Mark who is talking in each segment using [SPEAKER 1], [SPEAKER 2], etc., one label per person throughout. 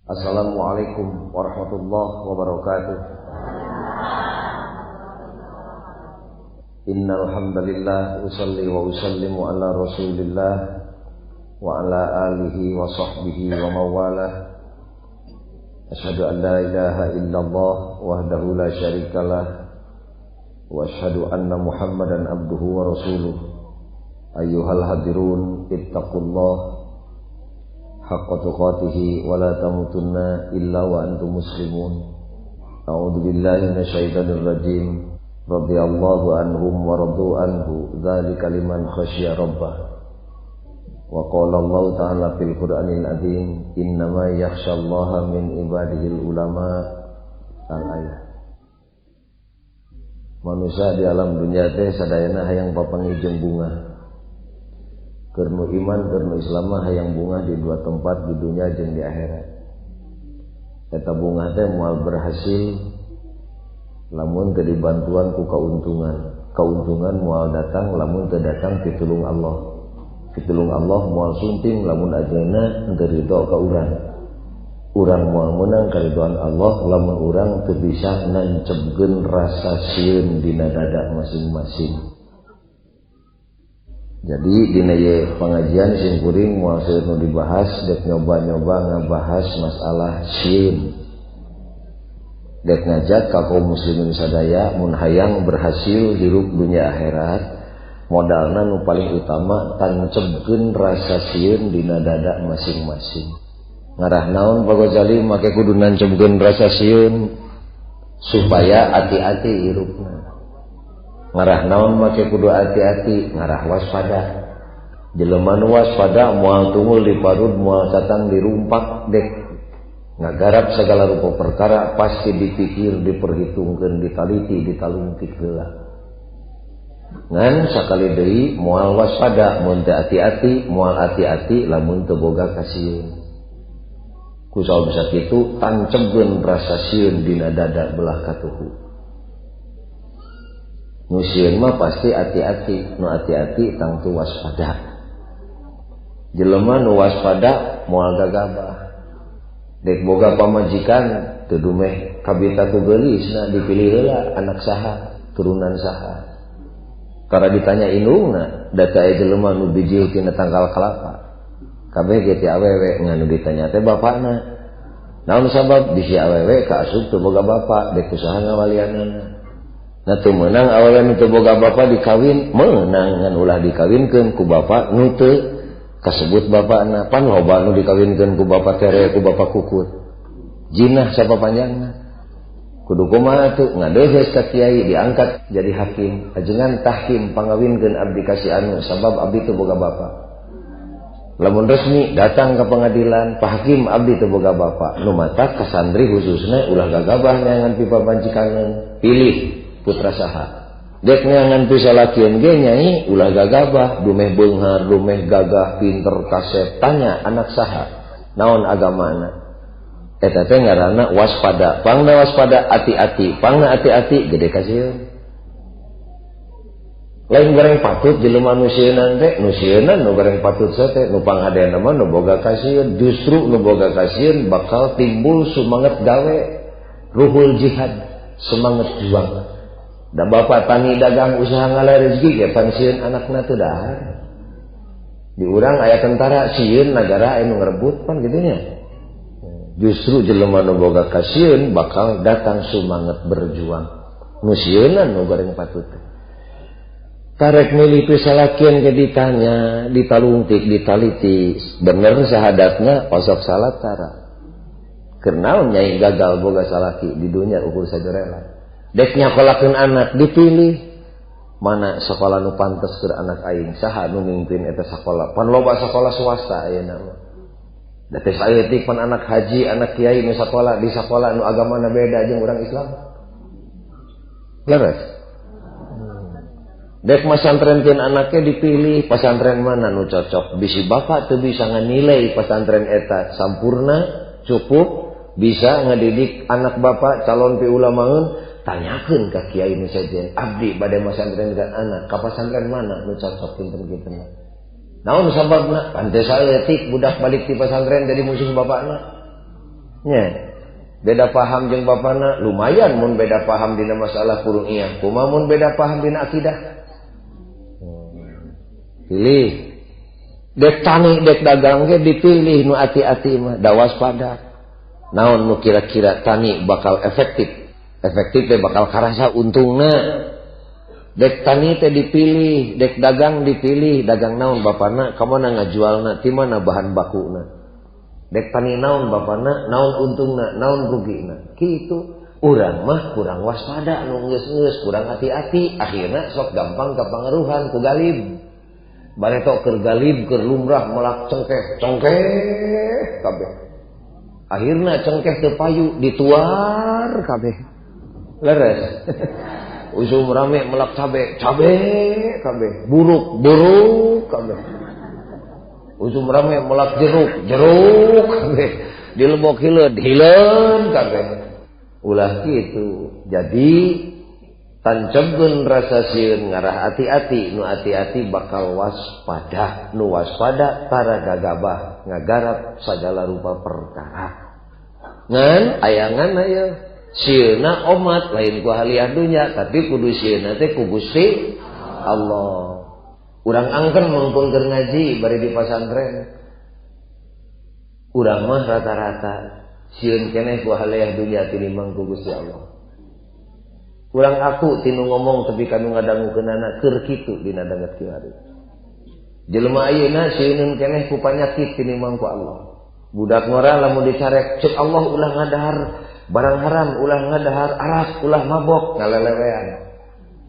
[SPEAKER 1] Assalamualaikum warahmatullahi wabarakatuh. Innal hamdalillah usalli wa usallimu ala Rasulillah wa ala alihi wa sahbihi wa mawalah. Asyhadu an la ilaha illallah wahdahu la syarikalah wa asyhadu anna Muhammadan abduhu wa rasuluh. Ayyuhal hadirun ittaqullah haqqa tuqatihi wa la tamutunna illa wa antum muslimun. A'udzu billahi minasyaitonir rajim. Radhiyallahu anhum wa radu anhu dzalika liman khasyiya rabbah. Wa qala Allah ta'ala fil Qur'anil azim, innama yakhsyallaha min ibadihil ulama. Al-ayat. Manusia di alam dunia teh sadayana hayang papanggih jeung bunga. Keur nu iman, keur nu Islam mah hayang bunga di dua tempat, di dunia jeung di akhirat. Eta bunga teh moal berhasil lamun teu dibantuan ku kauntungan. Kauntungan moal datang lamun teu datang pitulung Allah. Pitulung Allah moal sunting lamun ajeuna teu ridho ka urang. Urang moal meunang karidoan Allah lamun urang teu bisa nancebkeun rasa sieun dina dada masing-masing. Jadi dina ieu pengajian sing kuring moal seueur nu dibahas, dek nyoba-nyoba ngabahas masalah sieun. Dek ngajak ka kaum muslimin sadaya mun hayang berhasil hirup dunia akhirat, modalna nu paling utama tancebkeun rasa sieun dina dada masing-masing. Ngarah naon Pak Ghazali make kudu nancebkeun rasa sieun supaya hati-hati hirupna. Ngarah naon make kudu hati-hati, ngarah waspada. Jelema nu waspada moal tungul di parud, moal catang dirumpak, dek ngagarap segala rupa perkara pasti dipikir, diperhitungkeun, ditaliti, ditalungtik heula. Ngan sakali deui moal waspada mun teu hati-hati, moal hati-hati lamun teu boga kasieun. Ku sabab sakitu tancebkeun rasa sieun dina dada belah katuhu. Nu sieun mah pasti hati-hati, nu hati-hati tangtu waspada. Jelema nu waspada moal gagabah. Dek boga pamajikan teu dumeh kabita ku geulisna dipilih heula anak saha, turunan saha. Karena ditanya indungna, da teu aya jelema nu bijil tina tangkal kelapa. Kabeh ge ti awewe ngan nu ditanya teh bapakna. Naon sabab bisi awewe kaasup teu boga bapak, dek usaha ngawalianana. Nah teu meunang awewe nu teu boga bapa dikawin, meunang ngan ulah dikawinkeun ku bapa nu teu kasebut bapakna. Pan loba nu dikawinkeun ku bapa tere, ku bapa kukut. Jinah sapapanjangna. Kudu kumaha tuh ngadeuheus ka kiai diangkat jadi hakim, ajengan tahkim pangawinkeun abdi ka si anu sabab abdi teu boga bapa. Lamun resmi datang ke pengadilan, Pak Hakim abdi teu boga bapa. Nu matak ka santri khususna ulah gagabah neangan pipa pancikaneun, pilih putra saha. Dek neangan pisalakieun ge nyai ulah gagabah, dumeh beunghar, dumeh gagah, pinter kasep, tanya anak saha, naon agamana. Eta teh ngaranna waspada. Pangna waspada, hati-hati. Pangna hati-hati gede kasieun. Lain goreng patut jelema nu sieunan teh, nu sieunan nu goreng patut teh, nu panghadena mah nu boga kasieun. Justru nu boga kasieun bakal timbul semangat gawe, ruhul jihad, semangat juang. Da bapak tani dagang usaha ngala rezeki ge pan sieun anakna teu dahar. Di urang aya tentara sieun nagara anu ngrebut pan kitu nya. Justru jelema nu boga kasieun bakal datang semangat berjuang. Nu sieunan nu goreng patut. Karek milih pisalakian ke ditanya, ditalungtik, ditaliti, bener sahadatna osok salat tara. Keur naon nyai gagal boga salaki di dunya ukur sajorela. Dek nyakolakeun anak dipilih mana sekolah nu pantes keur anak aing, saha nu mimpin eta sakola. Pan loba sakola swasta ayeuna mah. Da teh saeutik pan anak haji, anak kiai nu sakola di sakola nu agamana beda jeung urang Islam. Leres. Dek masantrenkeun anaknya dipilih pasantren mana nu cocok. Bisi bapak teu bisa nganilai pasantren eta sampurna, cukup, bisa ngadidik anak bapak calon pi ulamaeun, tanyakeun ka kiai nu sejen, abdi bade masantrenkeun anak ka pasantren mana nu cocok kinten-kinten. Naon sababna? Pantes saeutik budak balik ti pasantren jadi musuh bapakna. Nya. Beda paham jeung bapana lumayan mun beda paham dina masalah furu'iyah. Kumaha mun beda paham dina akidah? Pilih. Dek tani dek dagang ge dipilih nu ati-ati mah da waspada. Naon nu kira-kira tani bakal efektif. Efektif teh bakal karasa untungna. Dek tani teh dipilih, dek dagang dipilih, dagang naon bapana, ka mana ngajualna, ti mana bahan bakuna. Dek tani naon bapana, naon untungna, naon rugina. Kitu. Urang mah kurang waspada nu geus-geus, kurang hati-hati, akhirna sok gampang kapangaruhan ku galib. Bareto keur galib, keur lumrah melak cengkeh, cengkeh kabeh. Akhirna cengkeh teu payu dituar kabeh. Leres. Usum rame melak cabe, cabe kabeh, buruk, buruk kabeh. Usum rame melak jeruk, jeruk kabeh. Dilebok hileud, hileud kabeh. Ulah kitu. Jadi tancebkeun rasa sieun ngarah ati-ati, nu ati-ati bakal waspada, nu waspada tara gagabah ngagarap sagala rupa perkara. Ngan ayangan aya sieuna omat lain ku haliah dunya tapi kudu sieuna teh ku Gusti Allah. Urang angken mangpun keur ngaji bari di pasantren. Urang mah rata-rata sieun keneh ku haliah dunya tinimbang ku Gusti Allah. Urang aku tinu ngomong tapi kanu ngadangukeunana keur kitu dina danget kiwari. Jelema ayeuna sieun keneh ku panyakit tinimbang ku Allah. Budak ngora lamun dicarek ceuk Allah ulah ngadahar barang haram, ulah ngadahar arak, ulah mabok, ngalelewean.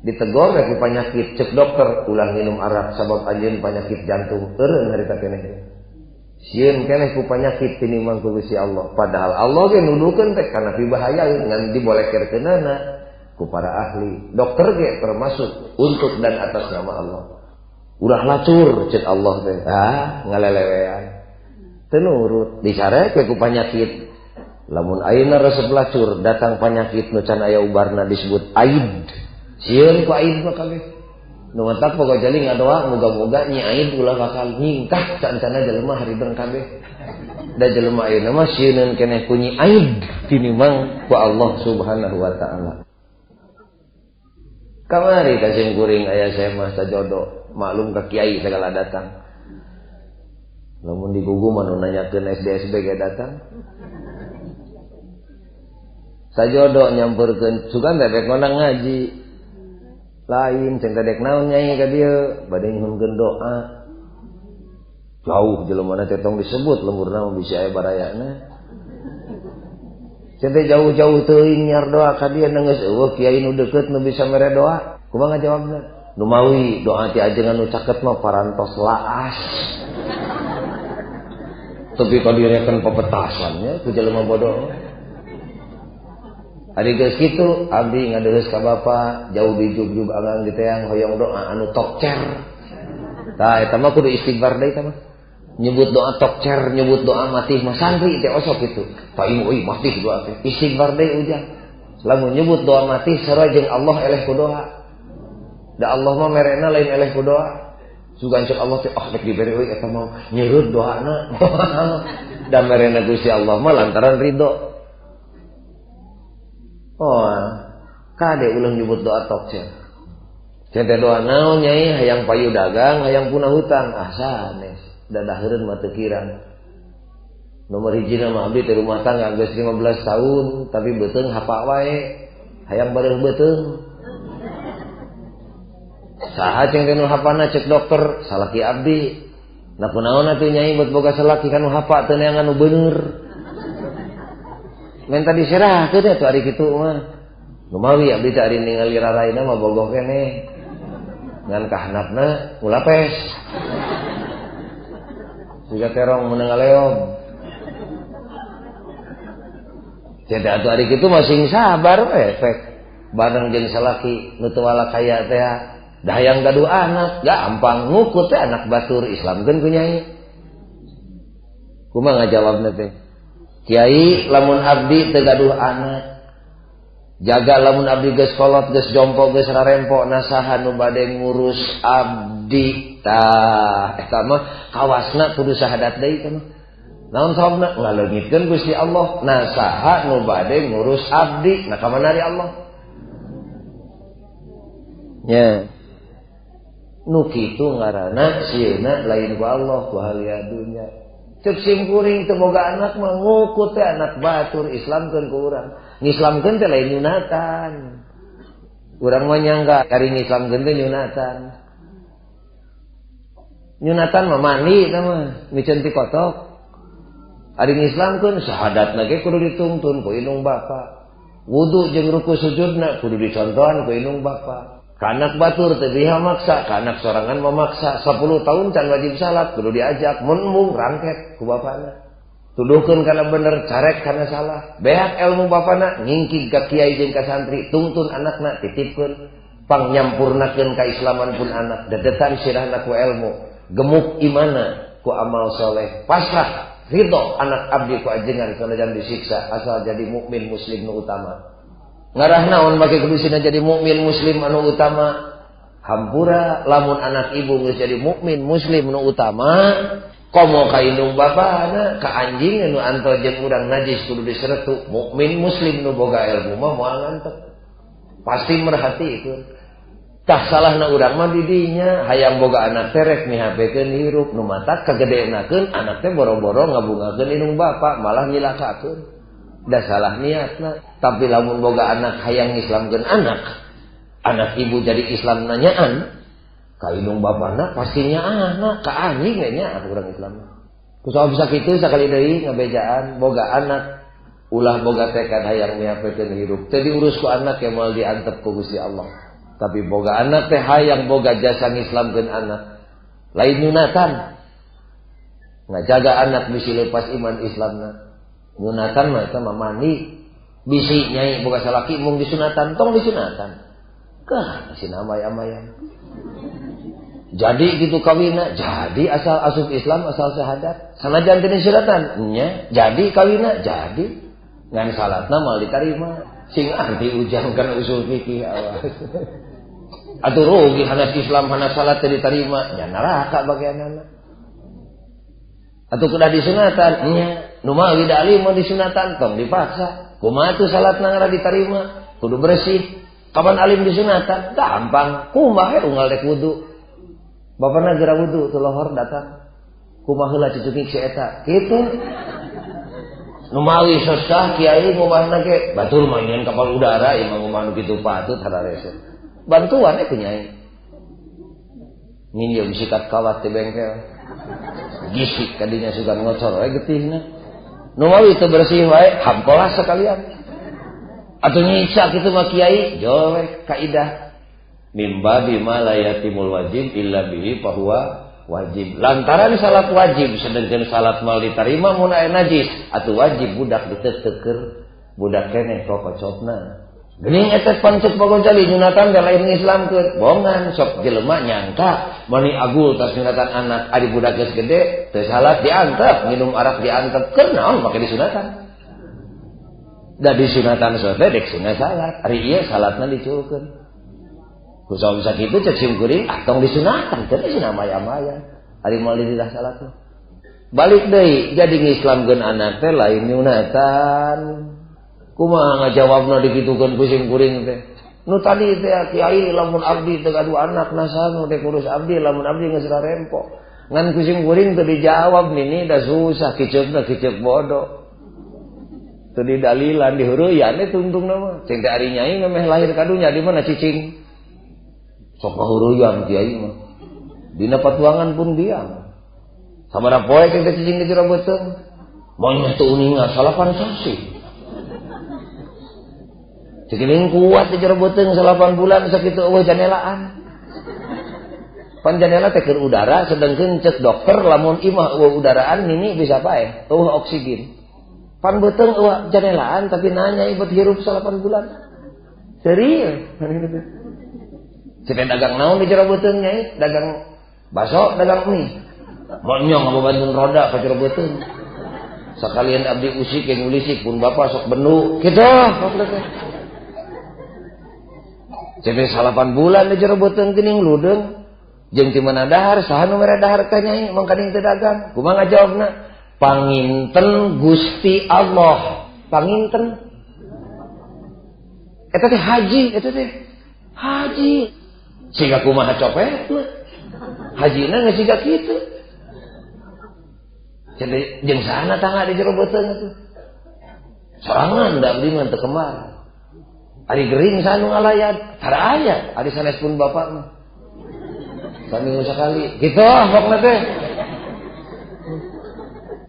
[SPEAKER 1] Ditegor ku panyakit ceuk dokter ulah minum arak sabab anjeun panyakit jantung. Eureun harita keneh. Sieun keneh ku panyakit tinimbang ku Gusti Allah. Padahal Allah ge nuduhkeun teh kana pibahayaeun ngan dibolekerkeunana ku para ahli. Dokter ge termasuk untuk dan atas nama Allah. Ulah lacur ceuk Allah teh. Ah, ngalelewean. Teu nurut, dicarek we ku panyakit. Lamun ayeuna resep lacur datang panyakit nu can aya ubarna disebut aid. Sieun ku aid mah kabeh. Nu matak pogo jali ngadoa muga-muga nyi aid ulah bakal nyingkah can-cana jelema harideng kabeh. Da jelema ayeuna mah sieuneun keneh ku nyi aid tinimbang ku Allah Subhanahu wa taala. Kamari ka sim kuring aya saya mah sajodo, maklum ka kiai segala datang. Lamun digugu mah nu nanyakeun SDSB ge datang. Sajodo nyamperkeun sugan teh rek ngondang ngaji. Lain ceng teh dek naon nyai ka dieu, bade nyuhunkeun doa. Jauh jelemana teh tong disebut lemburna mah bisi aya barayana. Ceng teh jauh-jauh teuing nyiar doa ka dieu geus eueuh kiai nu deukeut nu bisa mere doa. Kumaha ngajawabna? Nu mawi doa ti ajengan nu caket mah parantos laas. Tapi ka direken pepetasannya ku jelema bodoh. Ari geus kitu abdi ngadeheus ka bapa jauh di jugjug angang diteang hoyong doa anu tokcer. Tah eta mah kudu istighfar deui eta mah. Nyebut doa tokcer, nyebut doa matih mah santri teh osok kitu. Paing euy matih doa teh. Istighfar deui ujang. Lamun nyebut doa matih sarua jeung Allah eleh ku doa. Da Allah mah merena lain eleh ku doa. Sugan cek Allah teh ah rek dibere euy eta mah nyeureuh doana. Da merena Gusti Allah mah lantaran ridho. Oh, kade ulah nyebut doa tokcer. Cente doa naon nyai hayang payu dagang, hayang punah hutang. Ah sanes, dadaheureun mah teu kirang. Nomor hiji mah abdi teh rumah tangga geus 15 tahun, tapi beuteung hapa wae. Hayang bareuh beuteung. Saha ceng teh nu hapana cek dokter, salaki abdi. Nah kunaon atuh nyai buat boga salaki kanu hapa teu neangan nu bener. Minta diserahkeun atuh ari kitu mah. Lumawi abdi teh ari ningali raraina mah bogoh keneh. Ngan kahanapna ulapes. Siga terong meunang ngaleob. Jadi atuh ari kitu mah sing sabar we efek. Bareng jeung salaki nu teu wala kaya teh da hayang gaduh anak, gampang ngukut teh anak batur Islamkeun ku nyai. Kumaha ngajawabna teh? Kiai lamun abdi teu gaduh anak, jaga lamun abdi geus kolot, geus jompo, geus rarempo, nasaha nu bade ngurus abdi. Tah eta mah kawasna kudu sahadat deui eta mah. Naon sababna? Ngaleungitkeun Gusti Allah. Nah saha nu bade ngurus abdi? Nah ka mana ari Allah? Nya. Nu kitu ngaranna sieuna lain ku Allah ku halia dunya. Cek sim kuring teu boga anak mah ngukut teh anak batur Islamkeun ku urang. Ngislamkeun teh lain nyunatan. Urang mah nyangka ari ngislamkeun teh nyunatan. Nyunatan mah mandi eta mah miceun ti kotok. Ari ngislamkeun syahadatna ge kudu ditungtun ku indung bapa. Wudu jeung ruku sujudna kudu dicontohan ku indung bapa. Ka anak batur teu biha maksa, ka anak sorangan memaksa. 10 tahun can wajib salat kudu diajak, mun embung rangket ku bapana. Tuduhkeun kana bener, carek kana salah. Beak ilmu bapana ngingkig ka kiai jeung ka santri, tungtun anakna titipkeun, pangnyampurnakeun kaislaman pun anak, dedetan sirahna ku ilmu, gemuk imana ku amal soleh, pasrah ridho anak abdi ku ajengan sanajan disiksa asal jadi mukmin muslim nu utama. Ngarah naon make kudusina jadi mukmin muslim anu utama? Hampura lamun anak ibu geus jadi mukmin muslim nu utama, komo ka indung bapana, ka anjing anu anto jeung urang najis kudu diseretu. Mukmin muslim nu boga ilmu mah moal ngantep. Pasti merhatikeun. Tah salahna urang mah di dinya, hayang boga anak teh rek mihapekeun hirup nu matak kagedenakeun anak teh boro-boro ngabungakeun indung bapa malah nyilakakeun. Da salah niatna. Tapi lamun boga anak hayang ngislamkeun anak, anak ibu jadi Islam nanyaan ka indung bapana pasti nyaahna, ka anjing we nyaah urang Islam. Ku sabab sakitu sakali deui ngabejaan boga anak ulah boga tekad hayang mihapekeun hirup. Teu diurus ku anak ya moal diantep ku Gusti Allah. Tapi boga anak teh hayang boga jasa ngislamkeun anak. Lain nyunatan. Ngajaga anak bisi lepas iman Islamna. Nyunatan mah eta mah mandi. Bisi nyai boga salaki mung disunatan, tong disunatan. Kah masih namay-amayan. Jadi gitu kawina, jadi asal asup Islam asal syahadat. Sanajan teu disunatan, nya jadi kawina, jadi. Ngan salatna moal ditarima. Sing anti ujang kan usul fikih awas. Atuh rugi hanas Islam hanas salat teu diterima, nya neraka bagianana. Atuh kudah disunatan, nya nu mawi da alim mun disunatan tong dipaksa. Kumaha tuh salatna ngara diterima? Kudu bersih. Kapan alim disunatan? Gampang. Kumaha unggal dek wudu. Bapana geura wudu teu lohor datang. Kumaha heula cicukik si eta? Kitu. Nu mawi sosah kiai ngumahna ge batur mainan kapal udara ieu mah ngumah nu kitu patut hararese. Bantuan ku nyai. Nginjem sikat kawat di bengkel. Gisik kadinya sugan ngocor we getihna. Nu mawi teu bersih wae hampolah sekalian. Atuh nyiksa kitu mah kiai joleh kaidah. Mimba bima la yatimul wajib illa bihi fahuwa wajib. Lantaran salat wajib sedengkeun salat mal diterima mun aya najis, atuh wajib budak diteteker budak keneh kokocotna. Geuning eta pancet Gozali nyunatan teh lain ngislamkeun. Bongan sok jelema nyangka mani agul tas nyunatan anak ari budak geus gede teu salat diantep, minum arak diantep, keur naon make disunatan? Da disunatan sote dek sunah salat, ari ieu salatna diculkeun. Ku sabab sakitu cek sim kuring ah tong disunatan teu disunah maya-maya. Ari moal dililah salat mah. Balik deui jadi ngislamkeun anak teh lain nyunatan. Kumaha ngajawabna dikitukeun ku sim kuring teh? Nu tadi teh kiai lamun abdi teu gaduh anak nasan nu teh kurus abdi lamun abdi geus rarempo. Ngan ku sim kuring teu dijawab nini da susah kiceupna kiceup bodoh. Teu didalilan diheureuyaan teh tungtungna mah. Cing teh ari nyai memeh lahir kadunya di mana cicing? Sok ngahureuyan kiai mah. Dina patuangan pun diam. Sabaraha poe cing teh cicing di jero beuteung. Monyet teu uninga salapan sasih. Cekiling kuat di jero beuteung 8 bulan sakitu eueuh janelaan. Pan janela teh keur udara sedengkeun cek dokter lamun imah eueuh udaraan nini bisa paeh, eueuh oksigen. Pan beuteung eueuh janelaan tapi nanya ibet hirup 8 bulan. Serius. Cek dagang naon di jero beuteung nyai? Dagang baso, dagang mie. Monyong ngabantun roda ka jero beuteung. Sakalian abdi usik yang ngulisik pun bapak sok bendu. Kitu teh. Jadi 8 bulan di jero beuteung geuning ludeung. Jeung ti mana dahar, saha nu mere dahar ka nyai mangkaning teu dagang. Kumaha ngajawabna? Panginten Gusti Allah. Panginten. Eta teh haji, eta teh haji. Siga kumaha copet mah. Hajina geus siga kitu. Jadi jeung sana tangga di jero beuteung atuh. Sorangan da abdi mah teu kembar. Ari gering sanu ngalayat, tara aya, ari sanes pun bapak mah. Saminggu sakali. Kitu pokna teh.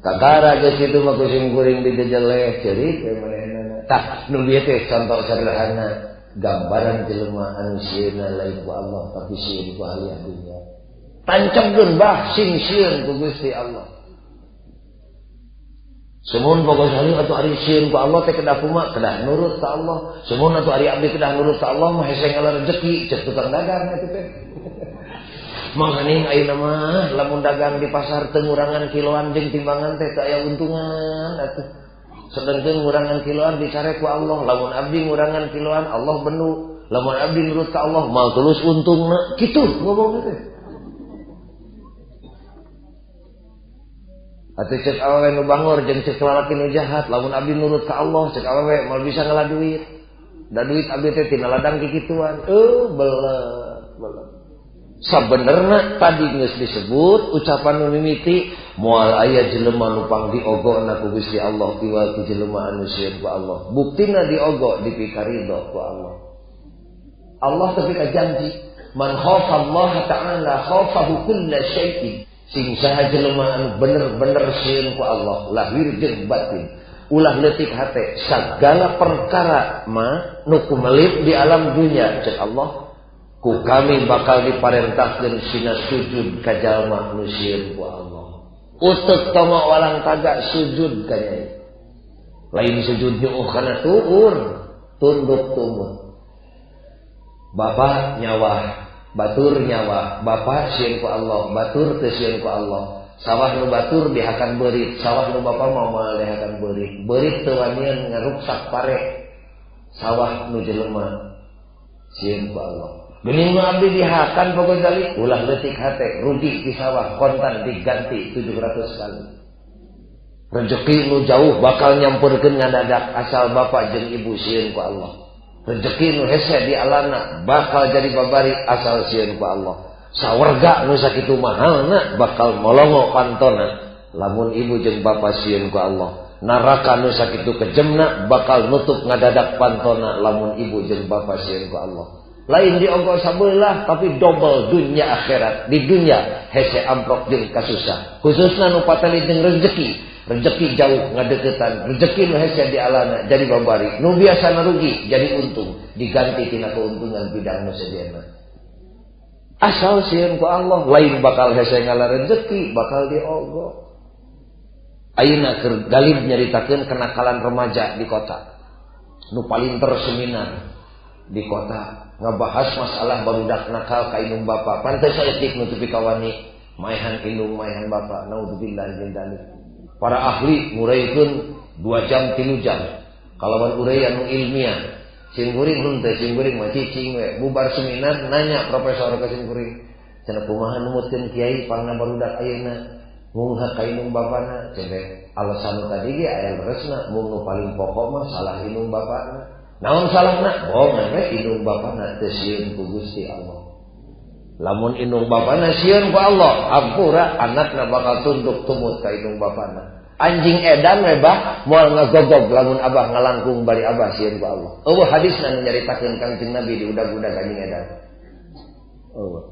[SPEAKER 1] Kakara geus kitu mah ku sim kuring dijejeleh ceurik we manehna. Tah nu bieu teh contoh sederhana gambaran jelema anu sieunna lain ku Allah tapi sieun ku ahli dunya. Tancapkeun bah sing sieun ku Gusti Allah. Semun pokok sali atuh ari sieun ku Allah teh kedah kumaha? Kedah nurut ka Allah. Semun atuh ari abdi kedah nurut ka Allah mah hese ngala rezeki cek tukang dagang eta teh. Mangkaning ayeuna mah lamun dagang di pasar teu ngurangan kiloan jeung timbangan teh teu aya untungan atuh. Sedengkeun ngurangan kiloan dicare ku Allah, lamun abdi ngurangan kiloan Allah benu, lamun abdi nurut ka Allah mal tulus untungna. Kitu ngomongna teh. Atuh cek awewe nu bangor jeung cek lalaki nu jahat, lamun abdi nurut ka Allah cek awewe moal bisa ngala duit. Da duit abdi teh tina ladang kikituan. Belet, belet. Sabenerna tadi geus disebut ucapan nu mimiti moal aya jelema nu pang diogona ku Gusti Allah iwal ku jelema anu sieun ku Allah. Buktina diogo dipikaridho ku Allah. Allah tapi ka janji man khafa Allah ta'ala khafahu kulla syai'in. Sing saha jelema anu bener-bener sieun ku Allah lahir jeung batin ulah leutik hate sagala perkara ma nu kumelip di alam dunya cek Allah ku kami bakal diparentahkeun sina sujud ka jalma nu sieun ku Allah. Uteuk toma walang taga sujud ka nyai. Lain sujud nyuuh kana tuur, tunduk tumut. Bapak nyawa, batur nyawa, bapak sieun ku Allah, batur teu sieun ku Allah. Sawah nu batur dihakan beurit, sawah nu bapa mah moal dihakan beurit. Beurit teu wanian ngaruksak pare. Sawah nu jelema sieun ku Allah. Geuning mah abdi dihakan pokok kali ulah leutik hate, rugi di sawah kontan diganti 700 kali. Rezeki nu jauh bakal nyamperkeun ngadadak asal bapak jeung ibu sieun ku Allah. Rezeki nu hese di alana bakal jadi babari asal sieun ku Allah. Sawarga nu sakitu mahalna bakal molongo pantona lamun ibu jeung bapa sieun ku Allah. Neraka nu sakitu kejemna bakal nutup ngadadak pantona lamun ibu jeung bapa sieun ku Allah. Lain diogo sabelah tapi double dunia akhirat. Di dunia hese amprok jeung kasusah. Khususna nu patali jeung rezeki. Rezeki jauh ngadeukeutan, rezeki nu hese di alana jadi babari, nu biasana rugi jadi untung, diganti tina keuntungan bidang nu sejenna. Asal sieun ku Allah lain bakal hese ngala rezeki, bakal diogo. Ayeuna keur galib nyaritakeun kenakalan remaja di kota. Nu palinter seminar di kota ngabahas masalah barudak nakal ka indung bapa. Pantes saeutik nutupi kawani, maehan indung maehan bapa, naudzubillah min dzalik. Para ahli nguraikeun 2 jam 3 jam. Kalawan uraian nu ilmiah. Sim kuring henteu, sim kuring mah cicing we. Bubar seminar nanya profesor ka sim kuring. Cenah kumaha numutkeun kiai pangna barudak ayeuna munghak ka indung bapana. Cenah alasan tadi ge aya leresna mung nu paling pokok mah salah indung bapana. Naon salahna? Bohong we indung bapana teu sieun ku Gusti Allah. Lamun indung bapana sieun ku Allah, hampura anakna bakal tunduk tumut ka indung bapana. Anjing edan we bah moal ngagogog lamun abah ngalangkung bari abah sieun ku Allah. Eueuh hadisna nu nyaritakeun Kangjeng Nabi di udag-udag anjing edan. Eueuh.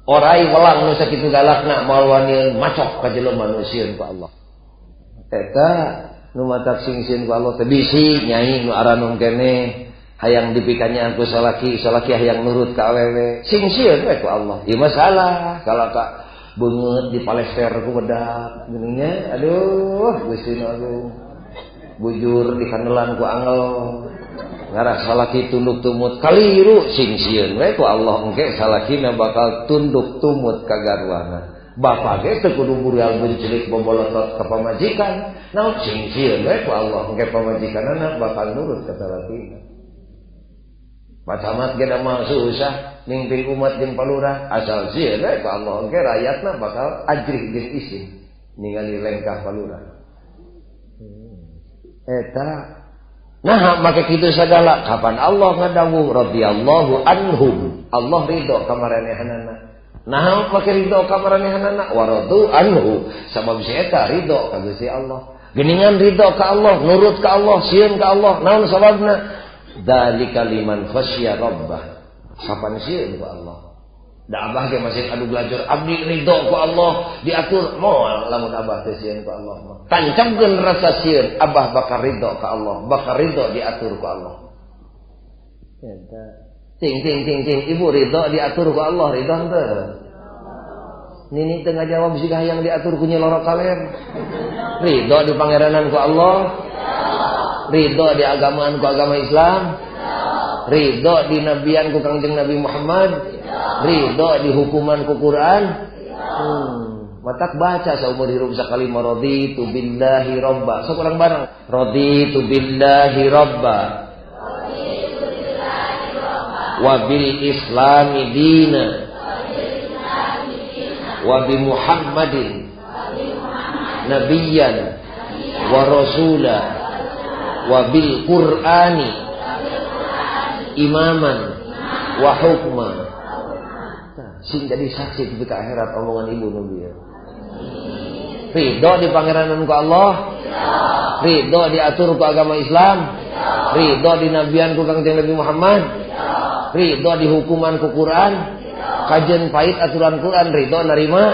[SPEAKER 1] Orai welang nu sakitu galakna moal wanian macok ka jelema nu sieun ku Allah. Eta nu matak sing sieun ku Allah teh bisi nyai nu aranum keneh hayang dipikanya ku salaki, salaki hayang nurut ka awewe. Sing sieun we ku Allah. Ieu mah salah kalau ka beungeut di palester ku bedak geuning aduh Gusti nu agung. Bujur di kanelan ku angel. Ngarah salaki tunduk tumut kaliru sing sieun we ku Allah engke salakina bakal tunduk tumut ka garwana. Bapak ge teu kudu burial bencelik bobolotot ka pamajikan. Naon sing sieun we ku Allah engke pamajikanana bakal nurut ka salakina. Pak Camat ge da mah susah ningpil umat jeung palurah asal sieun we ku Allah engke rakyatna bakal ajrih jeung isin ningali lengkah palurah. Eta nah make kitu sagala kapan Allah ngadawuh radhiyallahu anhum. Allah ridho ka maranehanana. Nah make ridho ka maranehanana waradu anhu sabab si eta ridho ka Gusti Allah. Geningan ridho ka Allah, nurut ka Allah, sieun ka Allah. Naon sababna? Dzalika liman khasya rabbah. Kapan sieun ku Allah? Da abah ge masih adu belajar abdi ridho ku Allah diatur moal lamun abah teh sieun ku Allah mah. Tancapkeun rasa sieun abah bakal ridho ka Allah, bakal ridho diatur ku Allah. Eta ting ting ting ting ibu ridho diatur ku Allah, ridho henteu? Nini teu ngajawab siga hayang diatur ku Nyi Loro Kaler. Ridho di pangeranan ku Allah. Ridho di agamaan ku agama Islam. Ridho di nabian ku Kangjeng Nabi Muhammad. Ridho di hukuman ku Quran. Matak baca saumur hirup sakali raditu billahi robba. Sok urang bareng. Raditu billahi robba. Wa bil islami dina. Wa bi Muhammadin nabiyyan wa rasula wa bil Qur'ani imaman wa hukma. Sing jadi saksi di akhirat omongan ibu nu bieu. Ridho di pangeranan ku Allah. Ridho diatur ku agama Islam. Ridho di nabian ku Kangjeng Nabi Muhammad. Ridho di hukuman ku Quran. Kajen pahit aturan Quran ridho nerima.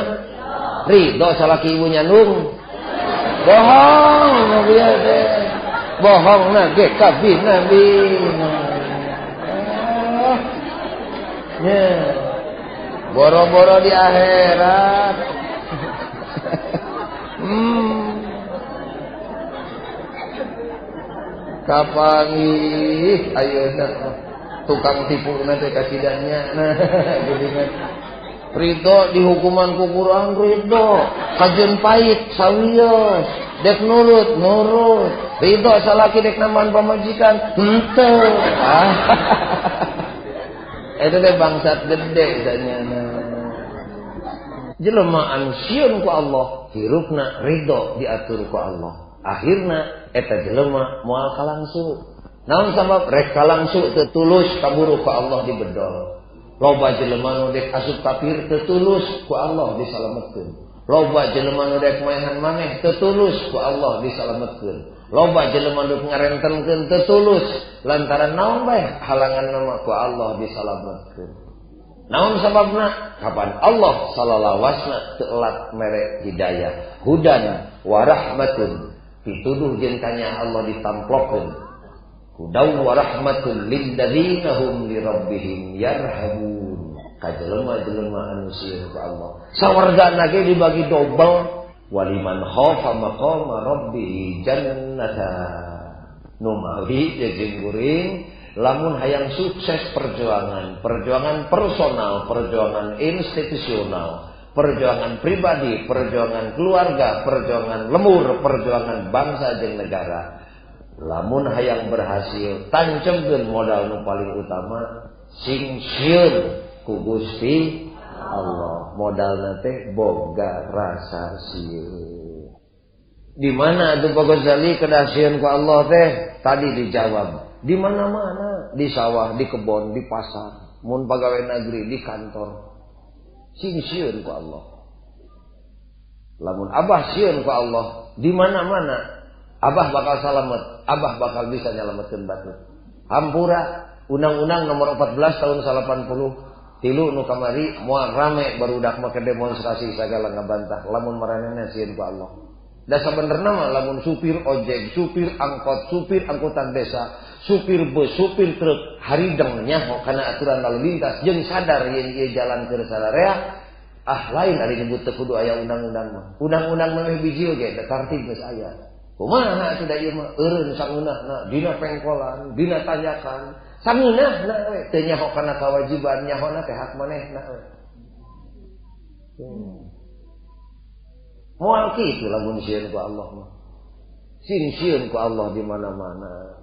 [SPEAKER 1] Ridho salaki ibu nyandung. Bohong nabi teh. Bohong na ge kabi nabi. Nya. Boro-boro di akhirat. Kapanggih ayeuna tukang tipu nanti kasidannya. Nah, geuningan. Ridho di hukuman ku Quran ridho, kajeun pahit sawios, dek nurut nurut, ridho salaki dek nambahan pamajikan henteu. Eta teh bangsat gede sanyana. Jelema anu sieun ku Allah, hirupna ridho diatur ku Allah. Akhirna eta jelema moal kalangsu. Naon sabab rek kalangsu teu tulus kaburu ku Allah dibedol. Loba jelema nu dek asup kafir teu tulus ku Allah disalametkeun. Loba jelema nu dek maehan maneh teu tulus ku Allah disalametkeun. Loba jelema nu ngarentenkeun teu tulus lantaran naon bae halangan nama ku Allah disalametkeun. Naon sababna? Kapan Allah salalawasna teu elat mere hidayah. Hudan wa rahmatun. Pituduh jeung tanya Allah ditamplokeun. Hudaw wa rahmatul lil ladzina hum li rabbihim yarhabun. Ka jelema-jelema anu sieun ka Allah. Sawargana ge dibagi dobel. Waliman khafa maqama rabbih jannatan. Nu mawi jeung kuring lamun hayang sukses perjuangan, perjuangan personal, perjuangan institusional, perjuangan pribadi, perjuangan keluarga, perjuangan lemur, perjuangan bangsa jeung negara. Lamun hayang berhasil, tancapkeun modal nu paling utama sing sieun ku Gusti Allah. Modalna teh boga rasa sieun. Di mana atuh Pak Ghazali kedah sieun ku Allah teh? Tadi dijawab. Di mana-mana, di sawah, di kebon, di pasar, mun pagawe negeri, di kantor. Sing sieun ku Allah. Lamun abah sieun ku Allah, di mana-mana abah bakal salamet, abah bakal bisa nyalametkeun batur. Hampura Undang-Undang Nomor 14 tahun 83 nu kamari moal rame barudak make demonstrasi sagala ngabantah lamun maranehna sieun ku Allah. Da sabenerna mah lamun supir ojek, supir angkot, supir angkutan desa, supir bus, supir truk harideng nyaho kana aturan lalu lintas jeung sadar yen ieu jalan keur sararea, ah lain ari nyebut teu kudu aya undang-undang mah. Undang-undang mah biji oge da tartib geus aya. Kumaha atuh da ieu mah eureun sangeunahna dina pengkolan, dina tanjakan, sangeunahna we teu nyaho kana kewajiban, nyahona teh hak manehna we. Moal kitu lamun sieun ku Allah mah. Sing sieun ku Allah di mana-mana.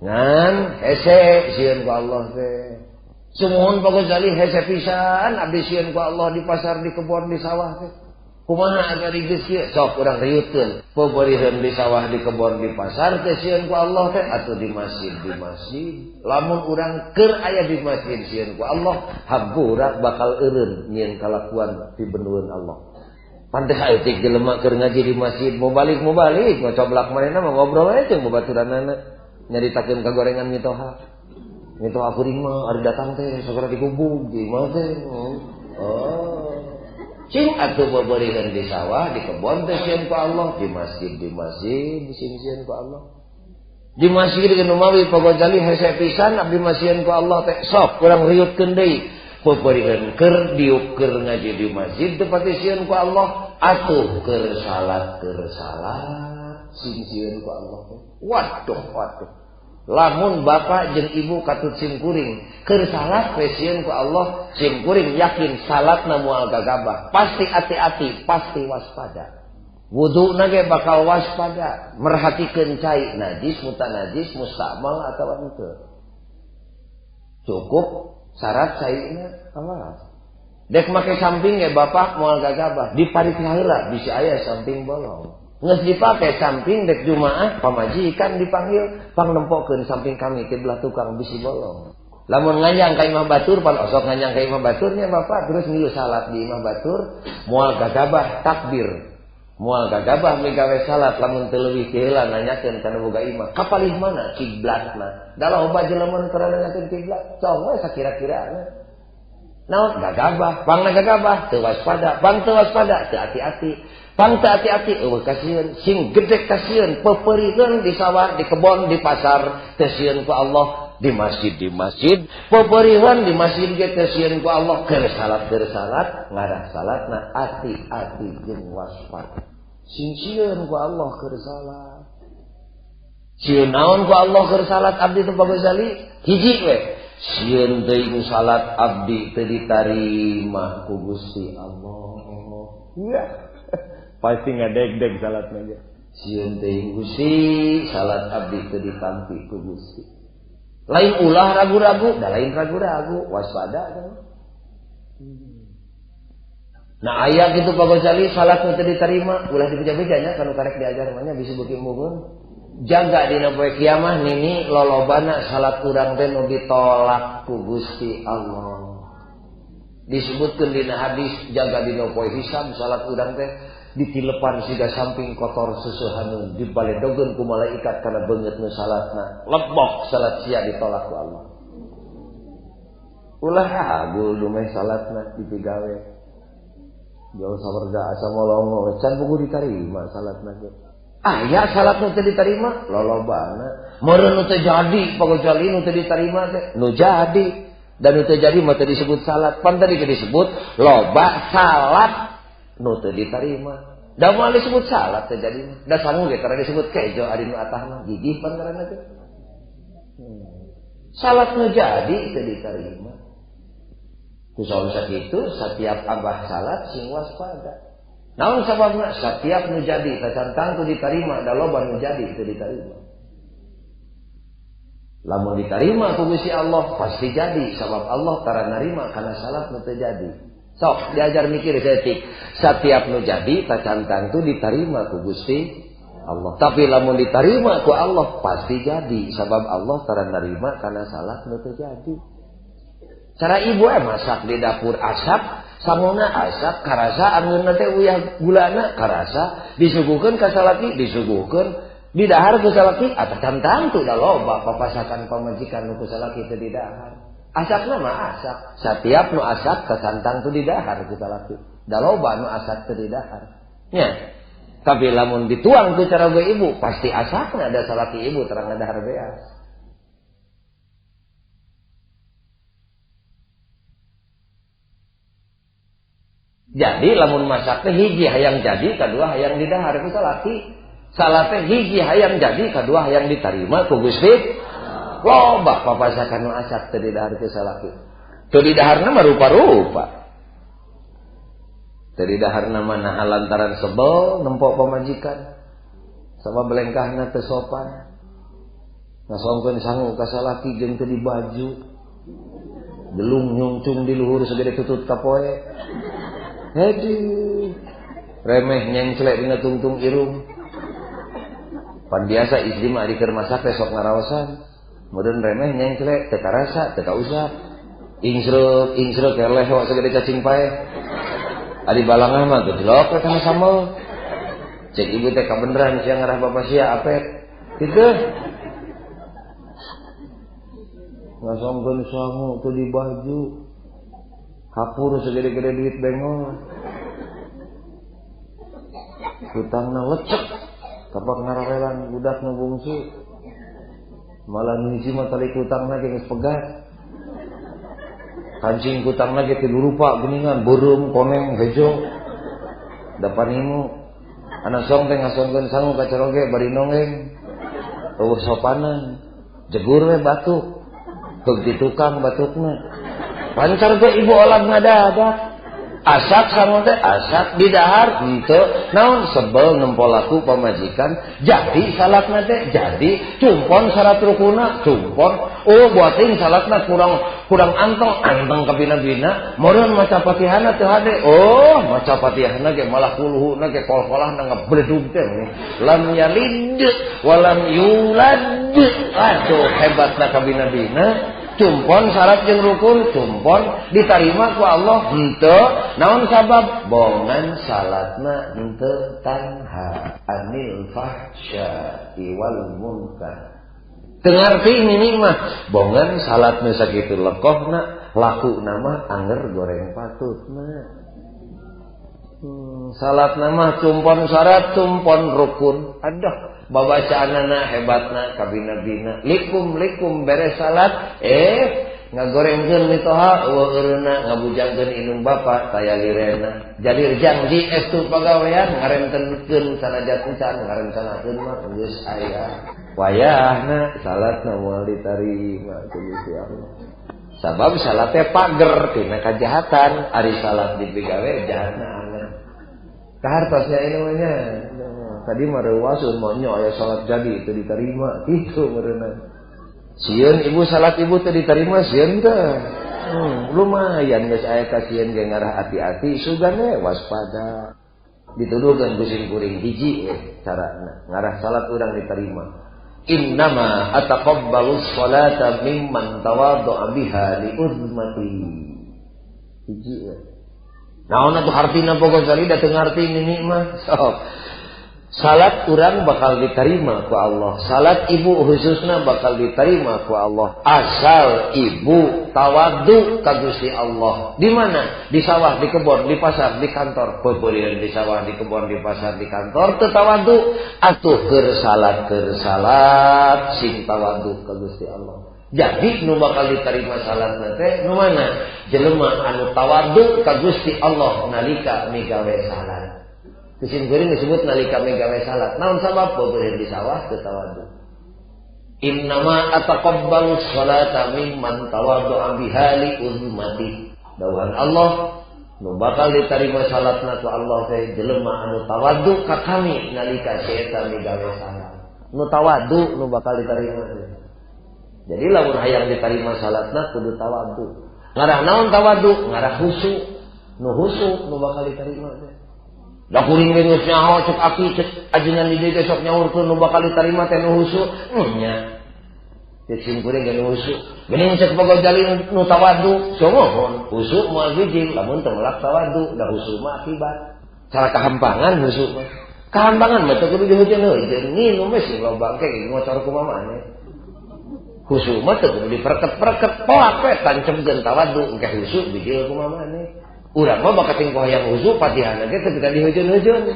[SPEAKER 1] Ngan hese sieun ku Allah teh. Sumuhun Pak Ghazali hese pisan abdi sieun ku Allah di pasar, di kebon, di sawah teh. Kumaha ari geus kieu sok urang riutkeun. Peupeuriheun di sawah, di kebon, di pasar teh sieun ku Allah teh atuh di masjid, di masjid. Lamun urang keur aya di masjid sieun ku Allah, hampura bakal eureun nyieun kalakuan pibendueun Allah. Pantes aeutik jelema keur ngaji di masjid, mau balik ngocoblak manehna mah ngobrol we jeung babaturanana. Nyaritakeun kagorengan mitoha. Mitoha kuring mah ari datang teh sagala digubug di imah teh. Oh. Cing atuh beberiheun di sawah, di kebon teh sieun ku Allah, di masjid sing sieun ku Allah. Di masjid ge nu mawi Pak Gozali hese pisan abdi mah sieun ku Allah teh sok urang riutkeun deui. Beberiheun keur diuk keur ngaji di masjid teu pati sieun ku Allah, atuh keur salat sing sieun ku Allah teh. Waduh waduh. Lamun bapak jeung ibu katut simkuring keur salat we sieun ku Allah, simkuring yakin salatna moal gagabah, pasti hati-hati, pasti waspada. Wuduna ge bakal waspada, merhatikeun cai najis, mutanajis, mustamal atawa henteu. Cukup syarat caina awas. Dek make samping ge bapak moal gagabah, diparit heula bisi aya samping bolong. Geus dipake samping dek jumaah pamajikan dipanggil pang nempokeun samping kami ti belah tukang bisi bolong. Lamun nganjang ka imah batur pan osok nganjang ka imah baturnya bapak terus ngilu salat di imah batur moal gagabah takbir. Moal gagabah migawe salat lamun teu leuwih ti heula nanyakeun kana boga imah. Kapalih mana kiblatna? Da loba jelema nu teu nanyakeun kiblat. Cong we sakira-kirana. Naon gagabah, pangna gagabah teu waspada, pang teu waspada teu ati-ati. Pang teu ati-ati eueuh kasieun, sing gede kasieun, pepeurikeun di sawah, di kebon, di pasar, teu sieun ku Allah, di masjid, pepeurikeun di masjid ge teu sieun ku Allah, keur salat, ngarah salatna ati-ati jeung waspada. Sing sieun ku Allah keur salat. Sieun naon ku Allah keur salat abdi teh Pak Gozali? Hiji we. Sieun teuing salat abdi teu ditarima ku Gusti Allah. Iya. Pasti ngadeg-deg salatna ge. Sieun teuing Gusti salat abdi teu ditampi ku Gusti. Lain ulah ragu-ragu, da lain ragu-ragu, waspada kan. Nah aya kitu Pak Gozali salat nu teu diterima, ulah dibeja-beja nya kanu karek diajar mah nya bisi beuki embungeun. Jaga dina poe kiamah nini lolobana salat urang teh nu ditolak ku Gusti Allah. Disebutkeun dina hadis jaga dina poe hisab salat urang teh ditilepan siga samping kotor seusehanun dibaledogeun ku malaikat kana beungeut nu salatna lebok salat sia ditolak ku Allah. Ulah agul dumeh salatna dipigawe. Jauh sawerga asa molongo can buku ditarima salatna ge. Aya salat nu teu ditarima lolobana. Meureun nu teu jadi Pak Gozali nu teu ditarima teh nu jadi dan nu teu jadi mah teu disebut salat. Pan tadi disebut loba salat nu teu ditarima. Da moal disebut salat teu jadi. Da sangu ge tara disebut kejo ari nu atah mah gigih pan ngaranna teh. Salat nu jadi teu ditarima. Ku saum sakitu setiap abah salat sing waspada. Naon sababna setiap nu jadi tacantang teu ditarima da loba nu jadi teu ditarima. Lamun ditarima ku Gusti Allah pasti jadi sabab Allah tara narima kana salat nu teu jadi. Sok diajar mikir saeutik. Setiap nu jadi tacantang tu ditarima ku Gusti Allah. Tapi lamun ditarima ku Allah pasti jadi sabab Allah tara narima kana salat nu teu jadi. Cara ibu masak di dapur asap, sangona asap, karasa angeunna teh uyah gulana karasa, disuguhkeun ka salaki, disuguhkeun, didahar ku salaki, atacan tangtu da loba papasakan pamajikan nu ku salaki teu didahar. Asapna mah asap, satiap nu asap kasantang tu didahar ku salaki. Da loba nu asap teu didahar. Nya. Tapi lamun dituang ku cara gue ibu, pasti asapna da salaki ibu terang ngadahar beas. Jadi lamun masak teh hiji hayang jadi, kadua hayang didahar ku salaki. Salat teh hiji hayang jadi, kadua hayang ditarima ku Gusti. Loba papasakan nu asak teu didahar ku salaki. Teu didaharna mah rupa-rupa. Teu didaharna mah naha lantaran sebel nempo pamajikan. Sama belengkahna teu sopan. Ngasongkeun sangu ka salaki jeung teu dibaju. Gelung nyungcung di luhur segede tutut kapoe. Hedi. Remeh nyengclek dina tungtung irung. Pan biasa istri mah ari keur masak teh sok ngaraosan. Meureun remeh nyengclek teu karasa, teu kausap. Ingsreuk, ingsreuk keleh wa sagede cacing paeh. Ari balangah mah gejlok we kana sambel. Cek ibu teh kabeneran sia ngarah bapa sia apet. Kitu. Ngasongkeun sangu teu di baju. Hapur segede-gede duit bengol. Hutangna lecek. Kapak ngarawelan budak nu bungsu. Malah nu hiji mah tali hutangna ge geus pegat. Kancing hutangna ge tilu rupa geuningan, beureum, koneng, hejo. Da panimu. Anak song teh ngasongkeun sangu ka caroge bari nongeng. Eueuh sopanan. Jegur we batuk. Heug di tukang batukna. Pancar teh ibu olah ngadadak. Asak sangu teh asak didahar henteu naon sebel nempo laku pamajikan jadi salatna teh jadi cumpon syarat rukuna cumpon oh buating salatna kurang anteng anteng kabina-bina meureun maca Fatihahna teu hade oh maca Fatihahna ge malah kuluhuna ge kol-kolahna ngebledug teh lam yalid walam yulad aduh hebatna kabina-bina. Cumpon syarat jeung rukun cumpon ditarima ku Allah henteu naon sabab bongan salatna henteu tanha anil fahsya'i wal munkar. Teu ngarti ini mah bongan salatna sakitu lekohna lakuna mah anger goreng patutna. Salatna mah cumpon syarat cumpon rukun. Aduh babacaanana hebatna kabina-bina likum-likum beres salat ngagorengkeun mitoha eueuh eureuna ngabujangkeun indung bapa taya lirena jadi janji estu pagawean ngarentenkeun sanajan encan ngarencanakeun mah geus aya wayahna salatna moal ditarima ku Gusti Allah sabab salat teh pager tina kajahatan ari salat dipigawe jahatna aneh kahartosnya ini mah nya. Tadi mah reuaseun mah nya aya salat jadi teu diterima kitu meureunna. Sieun ibu salat ibu teu diterima sieun teh. Lumayan geus aya kasieun ge ngarah ati-ati sugane waspada. Dituduhkeun ku sim kuring hiji carana ngarah salat urang diterima. Innama ataqabbalu sholata mimman tawaddu'a biha li uzmati. Hiji we. Naon atuh hartina pokok salida teu ngarti nini mah. Sok. Salat urang bakal diterima ku Allah. Salat ibu khususna bakal diterima ku Allah. Asal ibu tawadu ka Gusti Allah. Di mana? Di sawah, di kebon, di pasar, di kantor. Peupeulieun di sawah, di kebon, di pasar, di kantor teu tawadu. Atuh keur salat sing tawadu ka Gusti Allah. Jadi nu bakal diterima salatna teh nu mana? Jelema anu tawadu ka Gusti Allah nalika migawe salat. Kusim kuring disebut nalika megawe salat. Naon sabab peupeulieun di sawah teu tawadu. Innama ataqabbalu sholata mimman tawaddu'a biha li ummati. Dawuhan Allah nu bakal diterima salatna ku Allah teh jelema anu tawadu ka kami nalika si eta migawe salat. Nu tawadu nu bakal diterima. Jadi lamun hayang diterima salatna kudu tawadu. Ngarah naon tawadu? Ngarah husu. Nu husu nu bakal diterima teh. Da kuring ge geus nyaho cek aki cek ajengan di dieu ge sok nyaurkeun nu bakal diterima teh nu husu. Nya. Cek sim kuring ge nu husu. Geuning cek Gojali nu tawadu, somohon husu moal bijil lamun teu melak tawadu, da husu mah akibat. Cara kahampangan husu mah. Kahampangan mah teu kudu dihujeun-hujeun, nginum we sing loba engke ngocor kumaha maneh. Husu mah teu kudu diperket-perket, poak we tancebkeun tawadu engke husu bijil kumaha maneh. Urang mah bakat tingkoh yang husu patihana ge teu bisa dihujeun-hujeun.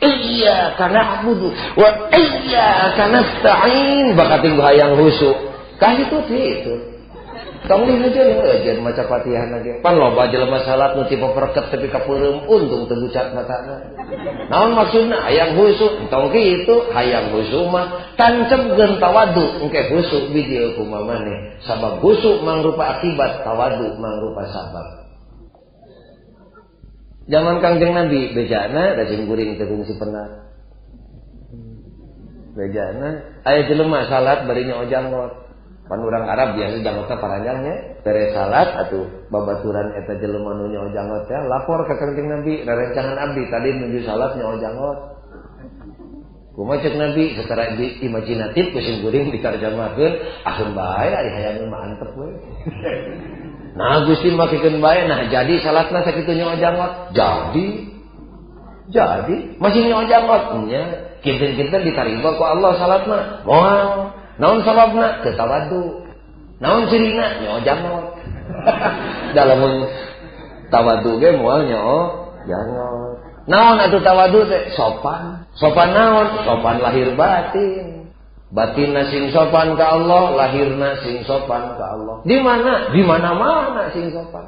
[SPEAKER 1] Iya kana abudu wa iya kana nasta'in bakat tingkoh hayang husu. Kah itu itu. Tong dihujeun-hujeun maca patihana ge. Pan loba jelema salat nu tipe perket tapi kapeureum untung teu bucat matana. Naon maksudna hayang husu? Tong kitu hayang husu mah tancebkeun tawadu engke husu bijil kumaha maneh. Sabab husu mangrupa akibat, tawadu mangrupa sabab. Zaman Kangjeng Nabi bejana da sim kuring teu kungsi pernah. Bejana aya jelema salat bari nyaho janggot. Pan urang Arab biasa janggotna paranjangnya. Beres salat atuh babaturan eta jelema nu nyaho janggot teh lapor ka Kangjeng Nabi, rerencangan abdi tadi nuju salat nyaho janggot. Kumaha cek Nabi secara imajinatif ku sim kuring ditarjamahkeun, akeun bae ari hayang mah antep we. Nah Gusti makekeun bae, nah jadi salatna sakitu nyaho janggot. Jadi. Jadi masih nyaho janggot nya. Kinten-kinten ditarima ku Allah salatna. Moal. Naon sababna? Teu tawadu. Naon cirina? Nyaho janggot. Da lamun tawadu ge moal nyaho janggot. Naon atuh tawadu teh? Sopan. Sopan naon? Sopan lahir batin. Batinna sing sopan ka Allah, lahirna sing sopan ka Allah. Di mana? Di mana-mana sing sopan.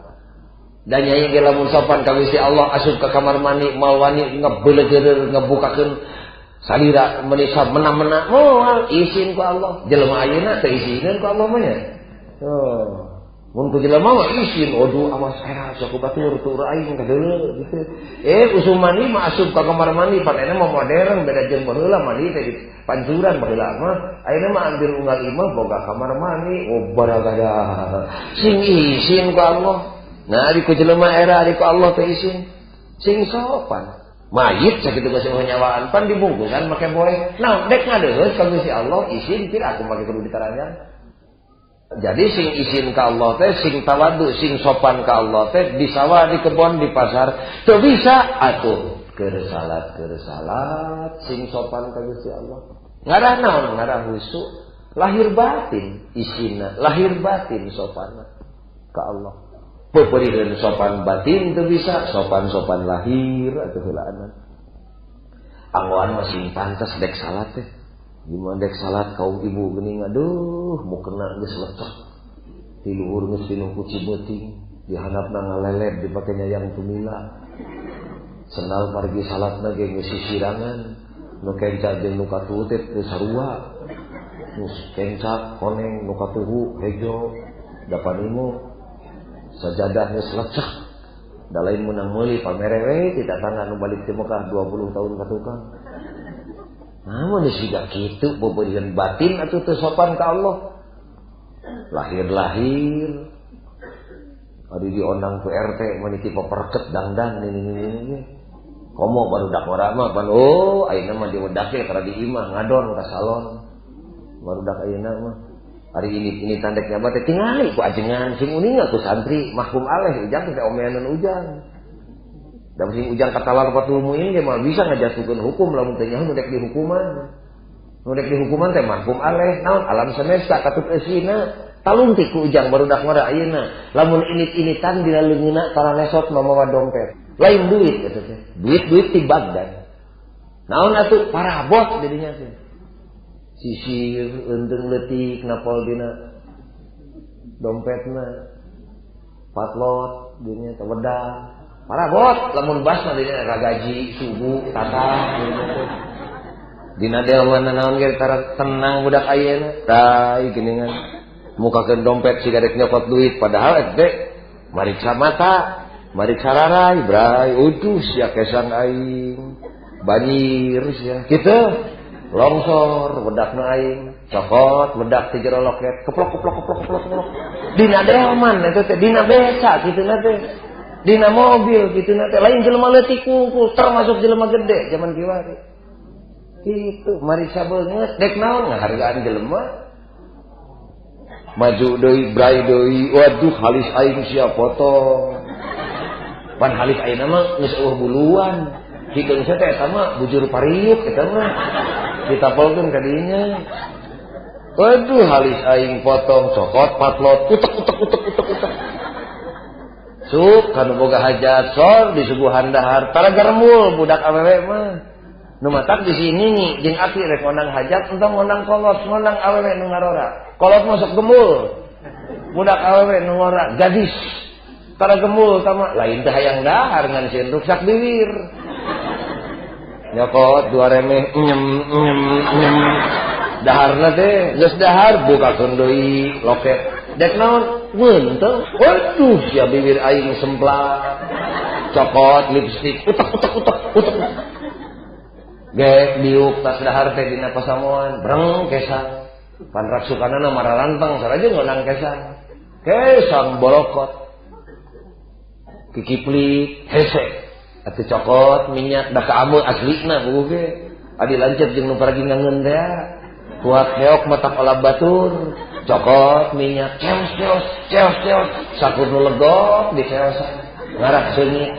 [SPEAKER 1] Dan nyai ge lamun sopan ka Gusti Allah asup ka kamar mandi moal wani ngebeuleugeureun ngebukakeun salira menisab mena-mena moal izin ku Allah. Jelema ayeuna teu izineun ku Allah mah nya. Oh. Mun ku jelema mah izin, waduh awas era sok batur tur aing kadeuleu gitu. Usum mandi mah asup ka kamar mandi pan ayeuna mah modern beda jeung baheula mandi teh di pancuran baheula mah. Ayeuna mah hampir unggal imah boga kamar mandi, oh baragada. Sing izin ku Allah. Nah ari ku jelema era ari ku Allah teh izin. Sing sopan. Mayit sakitu geus nyawaan pan dibungkusan make boe. Nah dek ngadeuheus ka Gusti Allah izin kira aku make kudu ditaranjang. Jadi sing izin ka Allah teh sing tawadu, sing sopan ka Allah teh di sawah, di kebon, di pasar teu bisa atuh keur salat sing sopan ka Gusti Allah. Ngarah naon? Ngarah husu, lahir batin isinna, lahir batin sopanna ka Allah. Peperiheun sopan batin teu bisa, sopan-sopan lahir atuh heulaana. Anggoan mah sing pantes dek salat teh. Gimana dek salat kaum ibu geuning aduh mukena geus lecek. Ti luhur geus pinuh ku cibeuting, di handapna ngaleled dipake nyayang tumila. Sendal pargi salatna ge geus sisirangan, nu kenca jeung nu katuhu teh teu sarua. Nu kenca koneng, nu katuhu hejo, da panimo sajadah geus lecek. Da lain meunang meuli pamere we ti tatangga nu balik ti Mekah 20 tahun ka tukang. Nah, mun siga kitu beubeurian batin atuh teu sopan ka Allah. Lahir-lahir adi diondang ku RT meniti peperket dangdang ini. Komo barudak ora mah pan oh ayeuna mah diwedake kana di imah ngadon ka salon. Barudak ayeuna mah ari ini tandek nyaba teh tingali ku ajengan sing uninga ku santri mahkum aleh ujang teh omeanan ujang. Da sing ujang katalar Fathul Muin ge mah bisa ngajatuhkeun hukum lamun teh nyaho nu dek dihukuman. Nu dek dihukuman teh mahkum aleh naon alam semesta katut eusina talungtik ku ujang barudak ngora ayeuna. Lamun init-initan dina leungeunna taranesot mamawa dompet. Lain duit eta teh. Duit-duit ti Baghdad. Naon atuh parabot didinya teh. Sisir eunteung leutik napol dina dompetna. Patlot dinya teh wedang. Parabot lamun basna dina ragaji subuh tata dinya teh. Dina delman naon ge tara tenang budak ayeuna. Tai geuningan. Mukakeun dompet siga rek nyokot duit padahal eta teh mariksa mata, mariksa rarai, bray, uduh sia kesang aing. Banjir sia. Kitu longsor wedakna aing, cokot wedak ti jero loket, keplok keplok keplok keplok keplok. Dina delman eta teh, dina beca kituna teh. Dina mobil kituna teh, lain jelema leutik kungkul, termasuk jelema gede zaman kiwari. Kitu mariksa beungeut dek naon ngahargaan jelema. Maju deui, bray deui, waduh halis aing sia potong. Pan halis ayeuna mah geus eueuh buluan. Hideung teh eta mah bujur pariuk eta mah. Ditapelkeun ka dinya. Waduh halis aing potong cokot patlot utek utek utek utek utek. Suk kanu boga hajat sor disuguhan dahar tara garemul budak awewe mah. Nu matak di sini nih jeung aki rek ngondang hajat entong ngondang kolot ngondang awewe nu ngarora. Kolot mah sok gemul. Budak awewe nu ngora gadis. Tara gemul tama lain teh hayang dahar ngan sieun ruksak bibir. Nyokot dua remeh nyem nyem nyem. Daharna teh geus dahar bukakeun deui loket. Dek naon? Weunteung. Waduh sia bibir aing semplak. Cokot lipstik utek utek utek utek. Gek diuk tas dahar teh dina pasamuan breng kesang. Pan raksukanana mararanteng saraja ngonang kesang. Kesang bolokot. Kikiplik hese. Atuh cokot minyak da ka ameuk aslina buku ge. Adi lanceuk jeung nu paragi ngangeun teh. Kuat heok matak olah batur. Cokot minyak ceos ceos ceos ceos sakur nu legok diceosan. Ngarak seungit.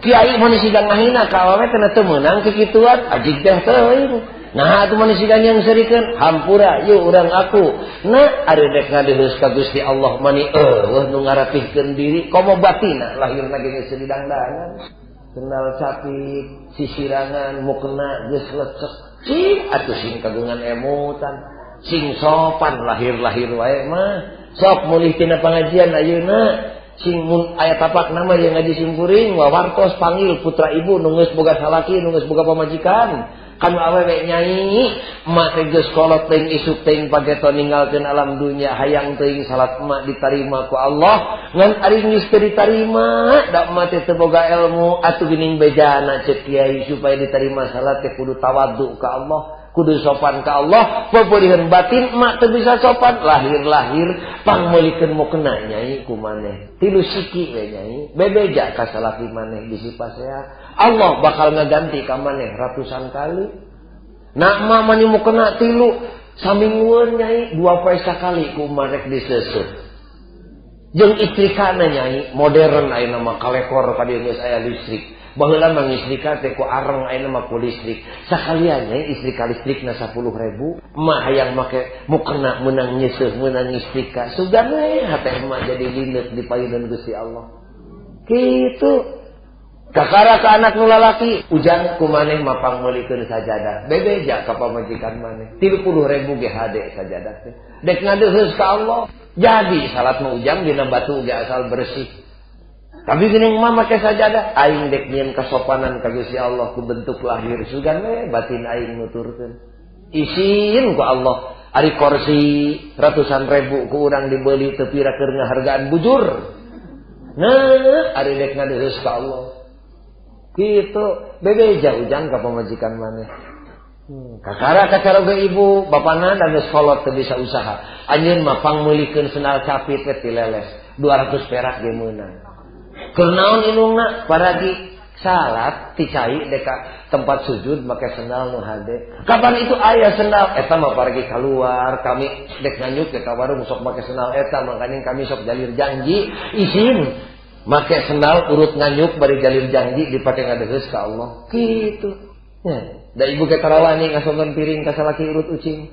[SPEAKER 1] Kiai mun siga ngahina ka awewe teh teu meunang kikituan ajig teh teuing. Nah atuh mun siga nyangseurikeun hampura yeuh urang aku. Na ari dek ngadeheus ka Gusti Allah mani eueuh nu ngarapihkeun diri komo batina lahirna ge geus didangdanan. Sendal capit, sisirangan, mukena geus lecek. Cing atuh sing kagungan emutan, sing sopan lahir-lahir wae mah. Sok mulih tina pangajian ayeuna sing mun aya tapak nama yang ngaji simkuring wawartos panggil putra ibu nu geus boga salaki nu geus boga pamajikan. Kanu awewe nyai emak teh geus kolot teuing isuk teuing pageto ninggalkeun alam dunya hayang teuing salat emak ditarima ku Allah ngan ari geus teu ditarima da emak teh teu boga ilmu atuh geuning bejana ceuk kiai supaya ditarima salat teh kudu tawadhu ka Allah kudu sopan ka Allah pepeuriheun batin emak teu bisa sopan lahir-lahir pangmeulikeun mukena nyai ku maneh tilu siki we nyai bebeja ka salaki maneh bisi pasea Allah bakal ngaganti ka maneh ratusan kali. Nak mah mani mukena tilu saminggueun nyai dua poe sakali ku marek diseuseuh. Jeung istrikana nyai modern ayeuna mah kalekor ka dieu geus aya listrik. Baheula mah ngistrika teh ku areng ayeuna mah ku listrik. Sakalian nyai istrika listrikna 10.000. Emak hayang make mukena meunang nyeuseuh meunang ngistrika. Sugan we hate emak jadi lineut di payunan Gusti Allah. Kitu. Kakara ka anak nu lalaki, ujang ku maneh mah pangmeulikeun sajadah. Bebeja ka pamajikan maneh. 30.000 ge hade sajadah teh. Dek ngadeuheus ka Allah. Jadi salat mah ujang dina batu ge asal bersih. Tapi geuning mah make sajadah, aing dek nyieun kasopanan ka Gusti Allah ku bentuk lahir sugan we batin aing nuturkeun. Isin ku Allah, ari kursi ratusan ribu ku urang dibeli teu pira keur ngahargaan bujur. Nah, ari dek ngadeuheus ka Allah. Gitu, bebeja ujang ka pamajikan maneh. Kakara kacaroge ibu, bapana da geus kolot teu bisa usaha. Anjeun mah pangmeulikeun sendal capit we tileles, 200 perak ge meunang. Keur naon indungna paragi salat ti cai dek ka tempat sujud make sendal nu hade. Kapan itu aya sendal eta mah paragi kaluar, kami dek nganyuk ke ka warung sok make sendal eta, makanya kami sok jalir janji isin. Make sendal urut nganyuk bari jalir janji dipake ngadeheus ka Allah. Kitu. Nya, da ibu ke tarawani ngasongkeun piring ka salaki urut ucing.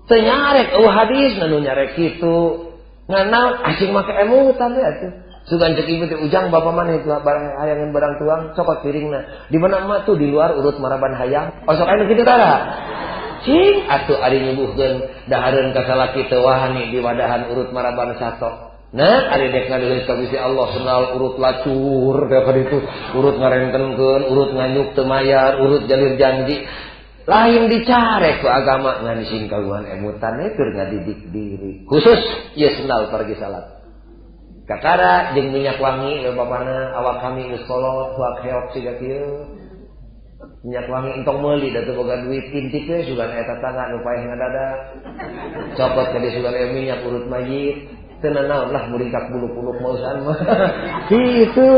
[SPEAKER 1] Teu nyarek eueuh hadis nu nyarek kitu. Ngan asing make emutan we atuh. Sugan cek ibu teh ujang bapa maneh itu barang hayangan barang tuang cokot piringna. Di mana emak tuh di luar urut maraban hayang. Osok aya nu kitu tara. Cing atuh ari nyuguhkeun dahareun ka salaki teu wahani di wadahan urut maraban sato. Nah, ari dek ngadeheus ka Gusti Allah sendal urut lacur teh ka ditu, urut ngarentenkeun, urut nganyuk teu mayar, urut jalir janji. Lain dicarek ku agama ngan sing kagungan emutan we keur ngadidik diri. Khusus ieu sendal pergi salat. Kakara jeung minyak wangi we bapana awak kami geus kolot huak heok siga kieu. Minyak wangi entong meuli da teu boga duit intik we sugan eta tetangga nu paeh ngadadak. Cokot ka dieu sugan aya minyak urut mayit. Teu nanaon lah muringkak bulu-puluk mausan mah. Kitu.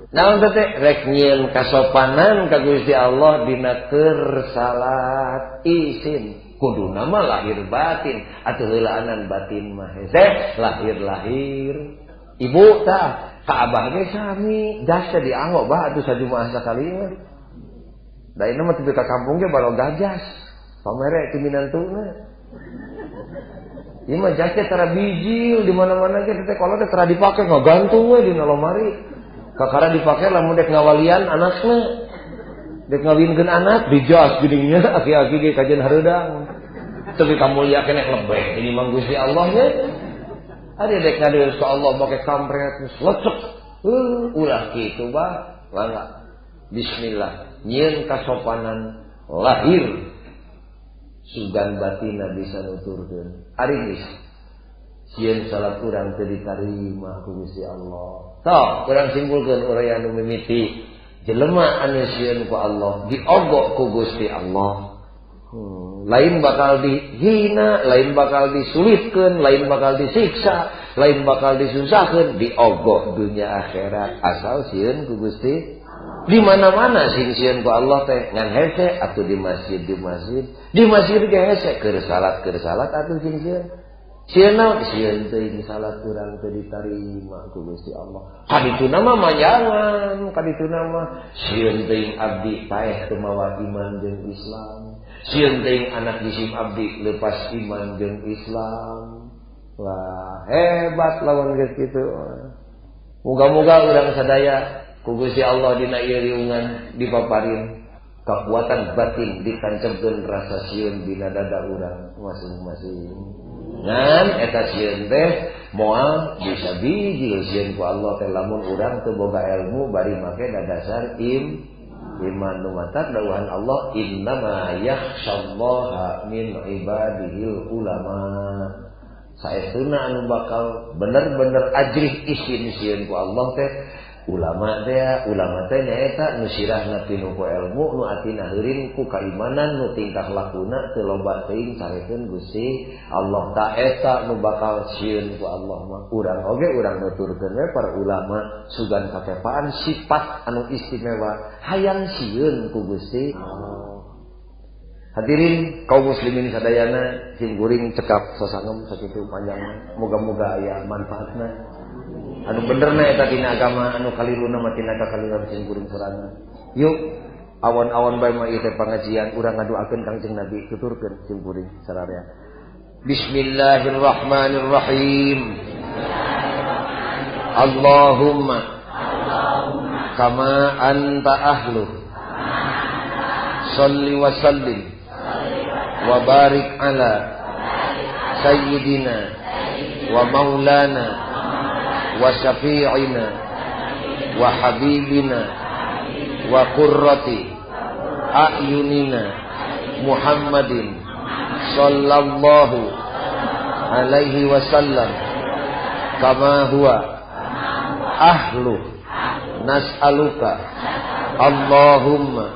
[SPEAKER 1] Naon teh rek nyieun kasopanan ka Gusti Allah dina keur salat isin. Kuduna mah lahir batin atuh heulaanan batin mah hese lahir-lahir. Ibu tah ka abah ge sami jas teh dianggo bah atuh sajumaah sakali mah. Da ieu mah teu ka kampung ge baloga jas. Pamere ti minantuna. Ieu mah jas teh tara bijil di mana-mana ge teh kolot teh tara dipake ngagantung we dina lomari. Kakara dipake lamun dek ngawalian anakna. Dek ngawinkeun anak di jas geuning nya aki-aki ge kajian hareudang. Tapi kamulia keneh lebeh ini mah Gusti Allah nya. Ari dek ngadeus ka Allah make kampret geus lecek. Ulah kitu bah. Mangga. Bismillah. Nyieun kasopanan lahir sugan batina bisa nuturkeun. Ari geus sieun salat urang teu ditarima ku Gusti Allah. Tah, urang simpulkeun urang anu mimiti jelema anu sieun ku Allah, diogok ku Gusti Allah. Lain bakal dihina, lain bakal disulitkeun, lain bakal disiksa, lain bakal disusahkeun, diogoh dunia akhirat asal sieun ku Gusti. Di mana-mana sing sieun ku Allah teh ngan hese atuh di masjid di masjid. Di masjid ge hese keur salat atuh sing sieun. Sieun naon? Sieun teuing salat urang teu ditarima ku Gusti Allah. Kadituna mah manjangan, kadituna mah sieun teuing abdi paeh teu mawa iman jeung Islam. Sieun teuing anak jisim abdi lepas iman jeung Islam. Wah, hebat lawan geus kitu. Moga-moga urang sadaya ku Gusti Allah dina ieu riungan dipaparin kekuatan batin ditancapkeun rasa sieun dina dada urang masing-masing. Ngan eta sieun teh moal bisa bijil sieun ku Allah teh lamun urang teu boga ilmu bari make dasar iman nu matak dawuhan Allah innama yakhsyallaha min ibadihil ulama. Saestuna anu bakal bener-bener ajrih isin sieun ku Allah teh ulama teh nyaeta nu sirahna pinu ku ilmu nu atina heurin ku kaimanan nu tingkah lakuna teu loba teuing sarekeun Gusti Allah ta eta nu bakal sieun ku Allah mah. Urang oge urang nuturkeun we para ulama sugan kakepaan sifat anu istimewa hayang sieun ku Gusti Allah. Hadirin kaum muslimin sadayana sing guring cekap sasangem sakitu panjangna moga-moga aya manfaatna. Anu benerna eta dina agama anu kaliruna mah tina kakaliran sing kuring sorangan. Yuk awan-awan bae mah ieu teh pangajian urang ngaduakeun Kangjeng Nabi tuturkeun sing kuring sararea. Bismillahirrahmanirrahim. Allahumma kama anta ahlu shalli wa sallim wa barik ala sayyidina wa maulana wa syafi'ina wa habibina wa qurrati a'yunina Muhammadin sallallahu alaihi wasallam kama huwa ahlu nas'aluka Allahumma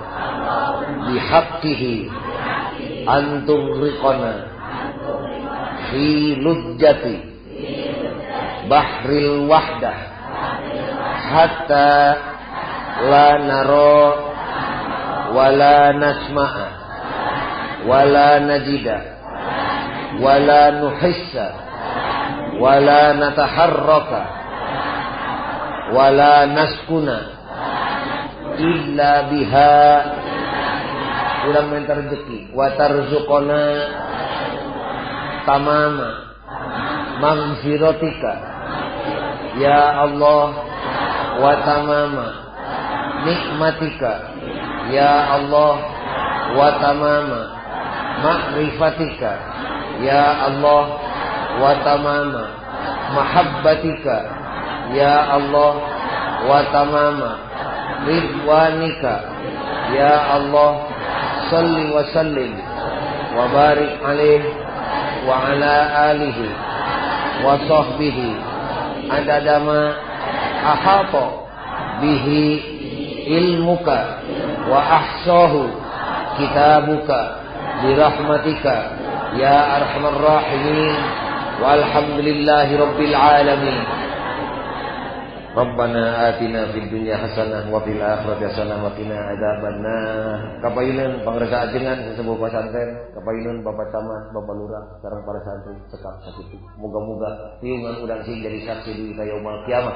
[SPEAKER 1] bihaqqihi antum riqana fi lujjati bahril wahdah hatta la nara wala nasma'a wala najida wala nuhissa wala nataharraka wala naskuna illa biha. Urang minta rezeki wa tarzuqona tamama maghfiratika ya Allah wa tamama nikmatika ya Allah wa tamama ma'rifatika ya Allah wa tamama mahabbatika ya Allah wa tamama ridwanika ya Allah. Salli wa sallim wa barik alaihi wa ala alihi wa sahbihi adadama ahata bihi ilmuka wa ahsahu kitabuka birahmatika ya arhamar rahimin walhamdulillahi rabbil alamin. Rabbana atina fid dunya hasanah wa fil akhirati hasanah wa qina adzabannar. Kapayunan pangresa ajengan sesepuh pasantren, kapayunan Bapak Camat, Bapak Lurah, sareng para santri cekap sakitu. Moga-moga tiungan urang sing jadi saksi di ka yaumul kiamah.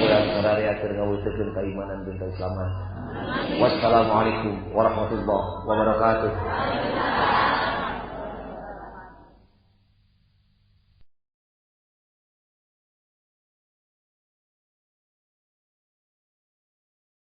[SPEAKER 1] Urang sararea keur ngawujudkeun keimanan jeung keislaman. Wassalamualaikum warahmatullahi wabarakatuh.